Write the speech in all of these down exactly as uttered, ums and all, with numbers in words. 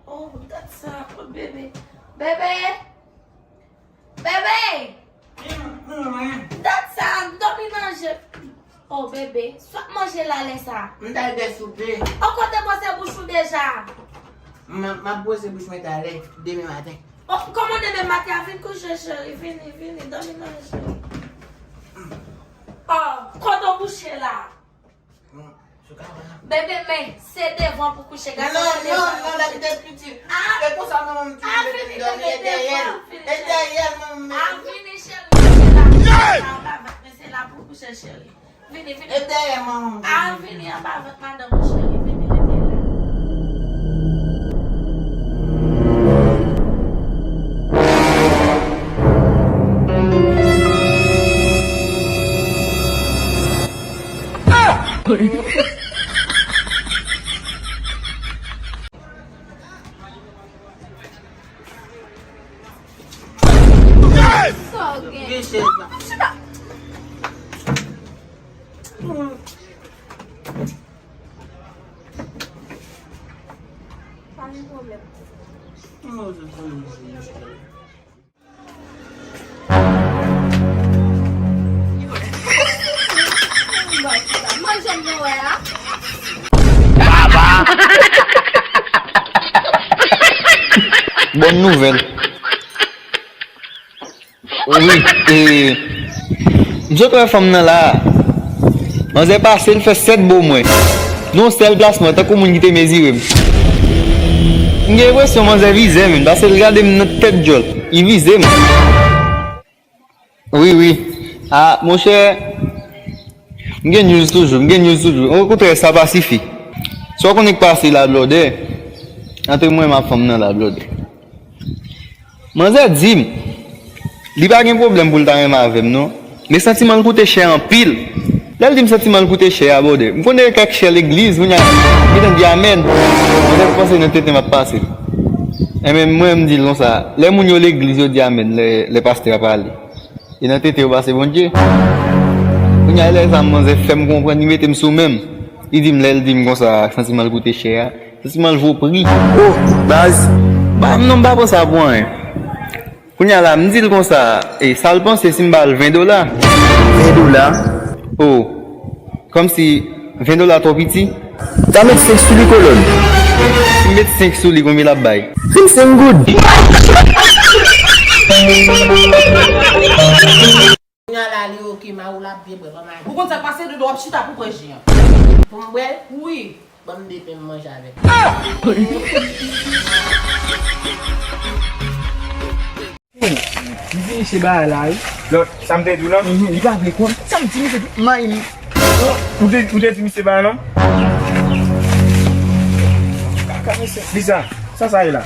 Oh, dat sa, oh, bebe. Bebe! Bebe! Dat sa, m dòmi nan je. Oh, bebe, sa w ap manje la lè sa? M t al bwè soupe. Oh, kote bwose bouch ou deja? M, m ap bwose bouch mwen talè, demen maten. Oh, kòman demen maten a? Vin kouche, cheri, vini, vini, dòmi nan je. Oh, kote w kouche la? Bebe, men, se devan pou kouche, gason, se devan pou kouche. Non, non, non, lè m te piti. Ah, e konsa manman m toujou mete m dòmi, e dèyè l. E dèyè l manman m mete m. Ah, vini, cheri, men se la pou kouche, anba vant, men se la pou kouche, cheri. Vini, vini. E dèyè manman m. Ah, vini anba vant madanm ou, cheri, vini, rete la. Sa w gen? Gen chèz la. Pa gen pwoblèm. Manje m nan wè a. Bòn nouvèl. Wi, e, m sot wè fanm nan la a. Manzè pase, l fè sèt bo mwen. Nan yon sèl plasman, tankou moun ki te mezire m. M gen enpresyon manzè vize m, paske l gade m nan tèt djòl. Li vize m. Wi, wi. A, monchè, m gen news toujou, m gen news toujou. Okontrè, sa pa sifi. Sa w konnen k pase la, blòdè? Antre mwen menm ak fanm nan la, blòdè. Manzè di m, li pa gen pwoblèm pou l ta renmen avè m, non. Men santiman l koute chè anpil. Lè l di m santiman l koute chè a, blòdè, m konnen kèk chè legliz, kounye a, m gentan di amèn. Manzè panse nan tenten m ap pase. Enben, mwen, m di l konsa, lè moun yo legliz, yo di amèn, lè, lè pastè a pale. E nan tenten yo pase Bondye. Kounye a, lè sa, manzè fè m konprann, li mete m sou men m. Li di m, lè l di m konsa, santiman l koute chè a, santiman l vo pri. Oh, baz. Ba, non, m pa pran sa pou anyen. Kounye a la, m di l konsa, e, sa l panse si m ba l ven dola? Ven dola? Oh, kòmsi ven dola twò piti. Sa met senk sou li, kolòn. Si m met senk sou li, konbyen l ap bay? Vennsenk goud. Kounye a la, li oke, ma ou la byen bwè, ban m ale. Ou konn sa k pase, Dodo, w ap chita pou bwè ji an. Pou m bwè l? Wi. Ban m de pen m manje avè l. M vini se bagay la, wi. Lòt, sa m te di w lan? Mhm, li pa vle konn. Sa m di misye tout may li. Ou te, ou te di misye bagay lan? Kaka mesye. Lisa, sa sa ye la?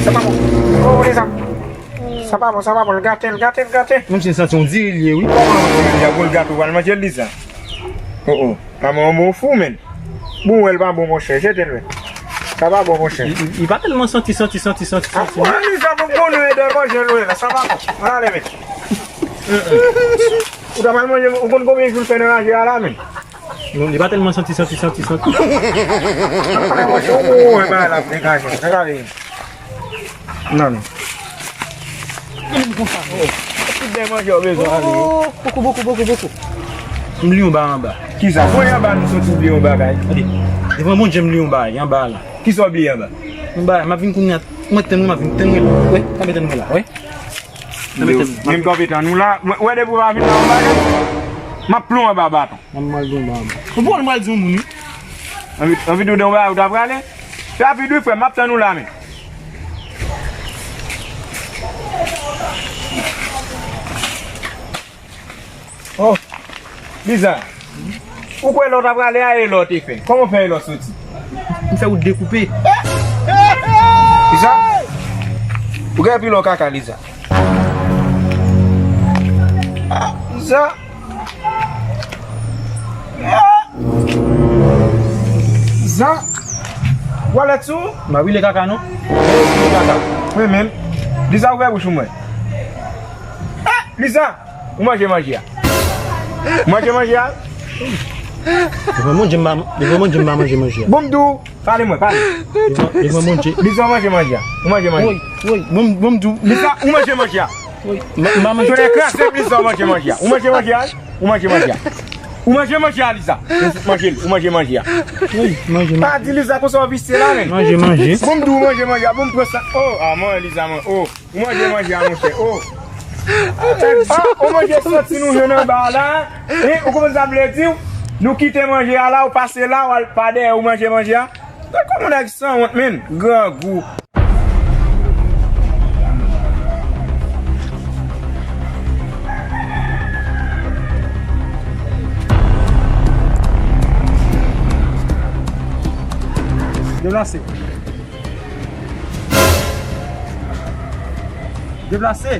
Sa pa bon. Oh, Lisa. Sa pa bon, sa pa bon. L gate, l gate, l gate. Mwen se santi on diri l ye, wi. Kòman on diri l ye? Pou l gate, ou pral manje l, Lisa? Oh, oh. Manman, on bon fou, men. Bon, wè l pa bon, monchè. Jete l, men. Sa pa bon, monchè. Li, li, li pa tèlman santi, santi, santi, santi, santi. Aprann li sa pou konnen de manje l wè la. Sa pa bon. Ale, men. Ou ta pral manje, ou konn konbyen jou l fè nan raje a la, men? Non, li pa tèlman santi, santi, santi, santi. Ale, monchè, ou wè pa la, degaje. Degaje. Non, non. Gade m konsa. Oh, tout byen manje w bezwen ale. Oh, bokou, bokou, bokou, bokou. M li yon ba anba. Kisa? Mwen anba nou soti bliye yon bagay. Gade, devan Bondye m li yon ba anba la. Kisa w bliye anba? Yon ba, m ap vin kounye a. Mwen tann ou, m ap vin tann ou la. Wi, tann ou la, wi. Tann ou, tann ou. Menm kanpe tann ou la. Wè, wè depi w pa vin la yon bagay. M ap plon anba baton. Mwen m al di yon ba anba. Ou pran m al di yon moun, wi. Anvi, anvi di w de yon bagay ou ta prale? Rapid wi frè m, m ap tann ou la men. Oh, Liza, ou kwè lè w ta prale a e lè w te fè? Kòman w fè e lè w soti? M fè wout dekoupe. Liza, ou gen pil kaka Liza. Liza. Zan, ou alèt sou? M pa pile kaka non. Ou pile kaka. Mwen menm. Liza, ouvè bouch ou mwen. Ah, Liza, ou manje manje a? Ou manje manje a? Devan Bondye m pa, devan Bondye m pa manje manje a. Bon, m di w, Pale mwen, pale. Devan, devan Bondye. Lisa, ou manje manje a? Ou manje manje? Woy, woy, bon, bon, m di w. Lisa, ou manje manje a? Woy. M, m pa manje. Jodi a kraze Lisa, ou manje manje a? Ou manje manje a? Ou manje manje a? Ou manje manje a, Lisa? Manje l, ou manje manje a? Woy, manje manje. Pa di Lisa konsa w visye la, men. Manje manje. Bon, m di w manje manje a, bon, m pran sa. Oh, ah, man, Lisa, man, oh. Ou manje manje a, monchè. Oh. Ah, ou manje santi nou jwenn anba la. Hein? Ou konprann sa m vle di w? Nou kite manje a la, ou pase la, ou al pa dèyè, ou manje manje a. Gad kòman nèg sanwont, menn. Grangou. Deplase. Deplase.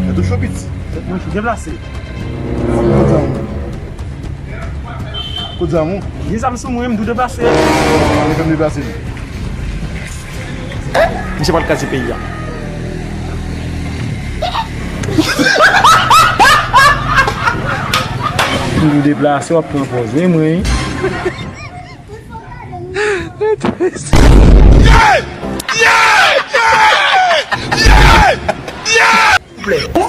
Tèt ou cho, piti. Tèt mwen cho. Deplase. Kout zam ou. Kout zam ou. Gen zam sou mwen, m tou deplase. Ann fè m deplase li. Misye pral kraze peyi a. M tou deplase, w ap pran pòz, wi, mwen. Souple.